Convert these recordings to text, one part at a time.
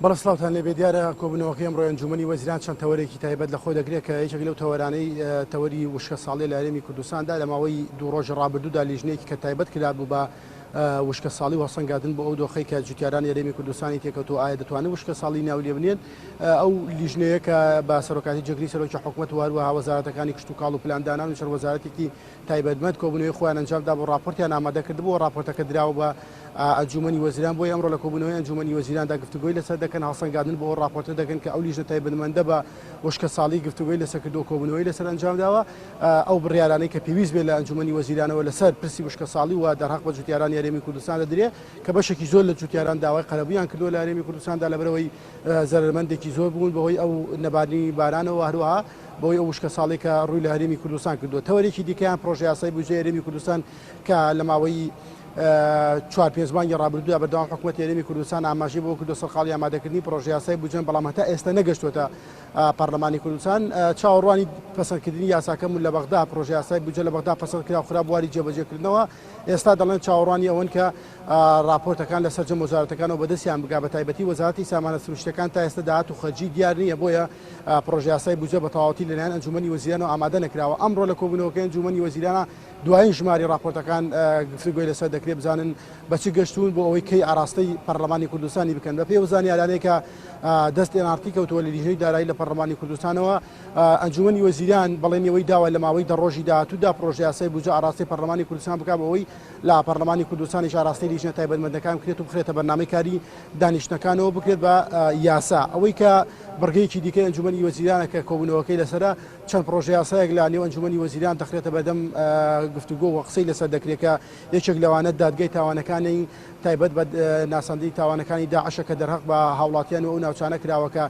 بەڵێ سڵاوتان لێبێ دیارە کۆبوونەوەکەی ئەمڕۆی ئەنجومەنی وەزیران چەند تەوەرێکی تایبەت لە خۆ دەگرێت کە یەکێک لەو تەوەرانەی تەوەری وشکە ساڵیە لە هەرێمی کوردستاندا لە ماوەی دوو ڕۆژی ڕابردوودا لیژنەیەکی کە تایبەت کرابوو بە وشکە ساڵی و هەڵسەنگاندن بۆ ئەو دۆخەی کە جوتیارانی هەرێمی کوردستانی تێکەوتووە ئایا دەتوانن وشکە ساڵی ناو لێ بنێن ئەو لیژنەیە کە بە سەرۆکاتی جێگری سەرۆکی حکومەت و هەروەها وەزارەتەکانی کشتوکاڵ و پلاندانان و چەند وەزارەتێکی تایبەتمەند کۆبوونەوەی خۆیان ئەنجامدا بۆ ڕاپۆرتیان ئامادە کردبوو و ڕاپۆرتەکە دراوە بە ئەنجوومەنی وەزیران، بۆیە ئەمڕۆ لە کۆبوونەوەی ئەنجوومەنی وەزیراندا گفتوگۆی لەسەر دەکەن، هەڵسەنگاندن بۆ ئەو ڕاپۆرتە دەکەن کە ئەو لیژنە تایبەتمەندە بە وشکەساڵی گفتوگۆی لەسەر کردووە و کۆبوونەوەی لەسەر ئەنجامداوە، ئەو بڕیارانەی کە پێویست بێت لە ئەنجوومەنی وەزیرانەوە لەسەر پرسی وشکەساڵی و دەرهەق بە جوتیارانی هەرێمی کوردستان دەدرێت کە بەشێکی زۆر لە جوتیاران داوای قەرەبوویان کردووە لە هەرێمی کوردستاندا لەبەرئەوەی زەرەرمەندێکی زۆر بوون بەهۆی ئەو نەبارینی بارانەوە هەروەها بەهۆی ئەو وشکەساڵی کە ڕووی لە هەرێمی کوردستان کردووە. تەوەرێکی دیکەیان پڕۆژەیاسای بودجەی هەرێمی کوردستان کە لە ماوەی چوار پێنج مانگی ڕابردوودا بەردەوام حکوومەتی هەرێمی کوردستان ئاماژەی بەوە کردووە سەرقاڵی ئامادەکردنی پڕۆژەیاسای بودجەن، بەڵام هەتا ئێستا نەگەشتووەتە پەرلەمانی کوردستان. چاوەڕوانی پەسەندکردنی یاساکەم و لە بەغدا پڕۆژەیاسای بودجە لە بەغدا پەسەند کرا و خرا بواری جێبەجێکردنەوە. ئێستا دەڵێن چاوەڕوانی ئەوەن کە ڕاپۆرتەکان لە سەرجەم وەزارەتەکانەوە بەدەستیان بگا، بەتایبەتی وەزارەتی سامانە سروشتییەکان تا ئێستا داهات و خەرجی دیار نییە، بۆیە پڕۆژەیاسای بودجە بە تەواوەتی لەلایەن ئەنجوومەنی وەزیرانەوە ئامادە نەکراوە. ئەمڕۆ لە کۆبوونەوەکەی ئەنجوومەنی وەزیرانە دوایین ژماری ڕاپۆرتەکان گفتوگۆی لەسەر دەکرێت بزانن بە چ گەشتوون بۆ ئەوەی کەی ئاراستەی پەرلەمانی کوردستانی بکەن. بەپێی ئەو زانیارانەی کە دەست ئێن ئاڕ تی کەوتووە لە لیژنەی دارایی لە پەرلەمانی کوردستانەوە، ئەنجوومەنی وەزیران بەڵێنی ئەوەی داوە لە ماوەی 10 ڕۆژی داهاتوودا پڕۆژەیاسای بودجە ئاراستەی پەرلەمانی کوردستان بکات بۆ ئەوەی لە پەرلەمانی کوردستانیش ئاراستەی لیژنە تایبەتمەندەکان بکرێت و بخرێتە بەرنامەی کاری دانیشتنەکانەوە بکرێت بە یاسا. ئەوەی کە بڕگەیەکی دیکەی ئەنجوومەنی وەزیرانە کە کۆبوونەوەکەی لەسەرە، چەند پڕۆژەیاسایەک لە نێو ئەنجوومەنی وەزیران دەخرێتە بەردەم گفتوگۆ و قسەی لەسەر دەکرێت کە یەکێک لەوانە دادگای تاوانەکانی تایبەت بە ناساندنی تاوانەکانی داعشە کە دەرهەق بە هاوڵاتیان و ئەو ناوچانە کراوە کە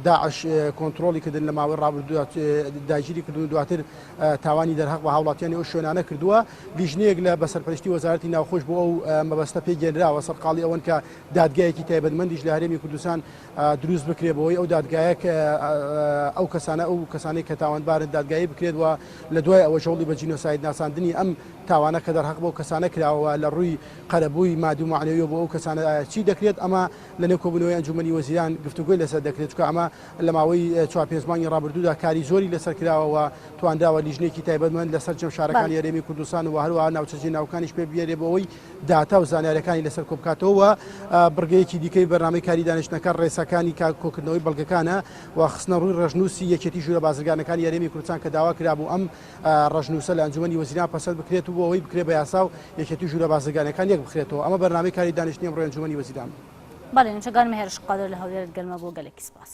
داعش کۆنترۆڵی کردن لە ماوەی ڕابردوودا داگیری کردن و دواتر تاوانی دەرهەق بە هاوڵاتیانی ئەو شوێنانە کردووە. لیژنەیەک لە بە سەرپەرشتی وەزارەتی ناوخۆش بۆ ئەو مەبەستە پێکهێنراوە، سەرقاڵی ئەوەن کە دادگایەکی تایبەتمەندیش لە هەرێمی کوردستان دروست بکرێت بۆی ئەو دادگایە ئەو کەسانە ئەو کەسانەی کە تاوانبارن دادگایی بکرێت و لە دوای ئەوە هەوڵی بە جینۆساید ناساندنی ئەم تاوانە کە دەرهەق بەو کەسانە کراوە لە ڕووی قەرەبووی مادی و مەعنەویەوە بۆ ئەو کەسانە چی دەکرێت ئەمە لە نێو کۆبوونەوەی ئەنجومەنی وەزیران گفتوگۆی لەسەر دەکرێت چونکە ئەمە لە ماوەی چوار پێنج مانگی ڕابردوودا کاری زۆری لەسەر کراوە و توانراوە لیژنەیەکی تایبەتمەند لە سەرجەم شارەکانی هەرێمی کوردستان و هەروەها ناوچە جێناوەکانیش پێ بگێرێ بۆ ئەوەی داتا و زانیاریەکانی لەسەر کۆبکاتەوە و بڕگەیەکی دیکەی بەرنامەی کاری دانیشتنەکە ڕێساکانی کۆکردنەوەی بەڵگەکانە و خستنە ڕووی ڕەشنووسی یەکێتی ژوورە بازرگانەکانی هەرێمی کوردستان کە داوا کرابوو ئەم ڕەشنووسە لە ئەنجومەنی وەزیران پەسەند بکرێت و بۆ ئەوەی بکرێت بە یاسا و یەکێتی ژوورە بازرگانەکان یەک بخرێتەوە ئەمە بەرنامەی کاری دانیشتنی ئەمڕۆی ئەنجومەنی وەزیران بوو. بەڵێ نوچەگان مهێرش قادر لە هەولێرت گەرمە بۆ گەلێکی سپاس.